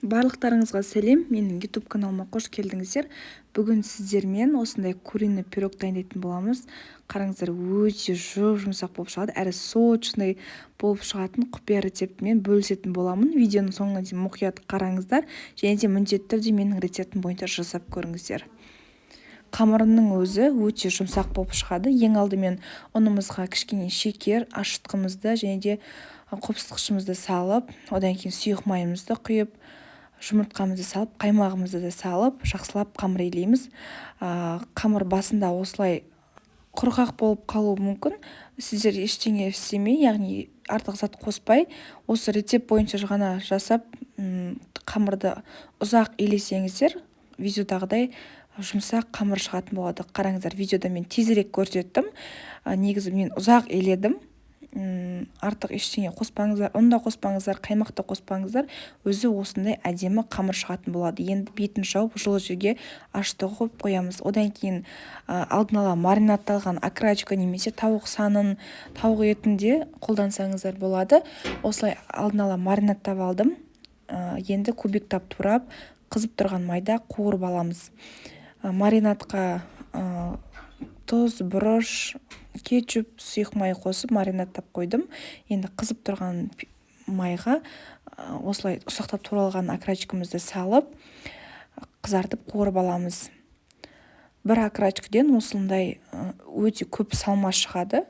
Барлықтарыңызға сәлем! Менің YouTube каналыма қош келдіңіздер! Бүгін сіздермен осындай куриный пирог дайындайтын боламыз. Қараңыздар, өте жұп-жұмсақ болып шығады әрі сочный болып шығатын құпия рецептімен бөлісетін боламын. Видеоның соңына дейін мұқият қараңыздар және де міндетті түрде менің рецептім бойынша жасап көріңіздер. Қамырының өзі өте жұмсақ болып шығады. Ең алдымен ұнымызға кішкене шекер, ашытқымызды және де қопсытқышымызды салып, одан кейін сұйық майымызды құйып, жұмыртқамызды салып, қаймағымызды да салып, жақсылап қамыр илейміз. Қамыр басында осылай құрғақ болып қалуы мүмкін. Сіздер ештеңе істемей, яғни артық зат қоспай, осы рецепт бойынша ғана жасап, қамырды ұзақ илесеңіздер, видеодағыдай жұмсақ қамыр шығатын болады. Қараңыздар, видеода мен тезірек көрсеттім, негізі мен ұзақ иледім. Артық ештеңе қоспаңыздар, ұн да қоспаңыздар, қаймақ та қоспаңыздар, өзі осындай әдемі қамыр шығатын болады. Енді бетін жауып, жылы жерге ашытуға қойып қоямыз. Одан кейін алдын ала маринадталған окорочка немесе тауық санын, тауық етін де қолдансаңыздар болады. Осылай алдын ала маринадтап алдым. Енді кубиктап турап, қызып тұрған майда қуырып аламыз. Маринадқа тұз, бұрыш, кетчуп, сұйық май қосып маринадтап қойдым. Енді қызып тұрған майға осылай ұсақтап туралған окорочкамызды салып, қызартып қуырып аламыз. Бір окорочкіден осындай өте көп салма шығады.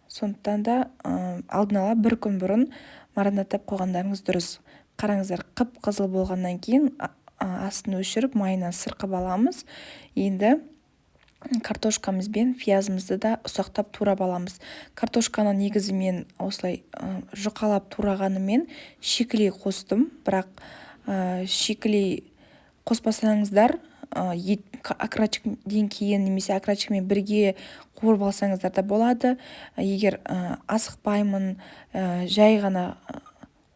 Сондықтан да алдын ала бір күн бұрын маринадтап қойғандарыңыз дұрыс. Қараңыздар, қып-қызыл болғаннан кейін астын өшіріп, майынан сырқып аламыз. Енді картошкамыз бен пиязымызды да ұсақтап турап аламыз. Картошканы негізі мен осылай жұқалап турағанымен, шикілей қостым. Бірақ шикілей қоспасаңыздар, ет окорочкіден кейін немесе окорочкамен бірге қуырып алсаңыздар да болады. Егер асықпаймын, жай ғана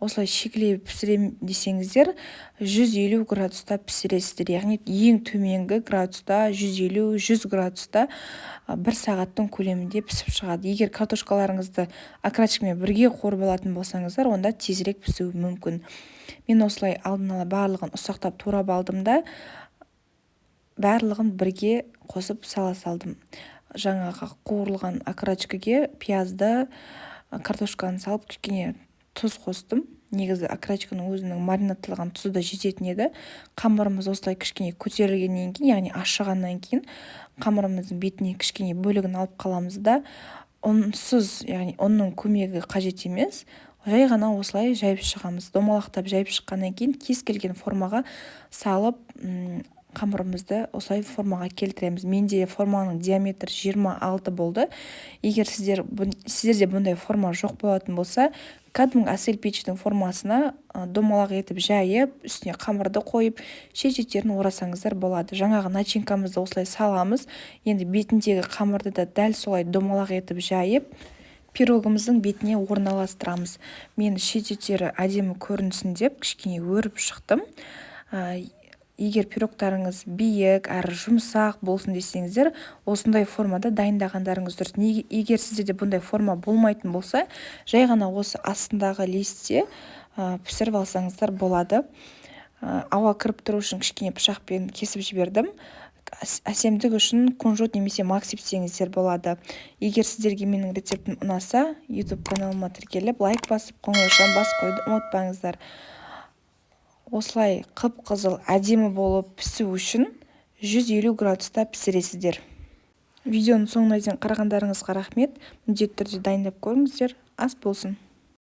осылай шикілей пісіремін десеңіздер, 150 градуста пісіресіздер, яғни ең төменгі градуста, 150-100 градуста бір сағаттың көлемінде пісіп шығады. Егер картошкаларыңызды окорочкамен бірге қуырып алатын болсаңыздар, онда тезірек пісуі мүмкін. Мен осылай алдын ала барлығын ұсақтап турап алдым да, барлығын бірге қосып сала салдым. Жаңағы қуырылған окорочкаге пиязды, картошканы салып, кішкене тұз қостым. Негізі окорочканың өзінің маринадталған тұзы да жететін еді. Қамырымыз осылай кішкене көтерілгеннен кейін, яғни ашығаннан кейін, қамырымыздың бетіне кішкене бөлігін алып қаламыз да, ұнсыз, яғни ұнның көмегі қажет емес, жай ғана осылай жайып шығамыз. Домалақтап жайып шыққаннан кейін кез келген формаға салып, қамырымызды осылай формаға келтіреміз. Менде форманың диаметрі 26 болды. Егер сіздерде бұндай форма жоқ болатын болса, кәдімгі әсел печьтің формасына домалақ етіп жайып, үстіне қамырды қойып, шет-шеттерін орасаңыздар болады. Жаңағы начинкамызды осылай саламыз. Енді бетіндегі қамырды да дәл солай домалақ етіп жайып, пирогымыздың бетіне орналастырамыз. Мен шет-шеттері әдемі көрінсін деп кішкене өріп шықтым. Егер пирогтарыңыз биік әрі жұмсақ болсын десеңіздер, осындай формада дайындағандарыңыз дұрыс. Егер сіздерде бұндай форма болмайтын болса, жай ғана осы астындағы листте пісіріп алсаңыздар болады. Ауа кіріп тұру үшін кішкене пышақпен кесіп жібердім. Әсемдік үшін кунжут немесе мак сепсеңіздер болады. Егер сіздерге менің рецептім ұнаса, YouTube каналыма тіркеліп, лайк басып, қоңыраушаны басып қоюды ұмытпаңыздар. Осылай қып-қызыл әдемі болып пісу үшін 150 градуста пісіресіздер. Видеоның соңына дейін қарағандарыңызға рахмет. Міндетті түрде дайындап көріңіздер. Ас болсын!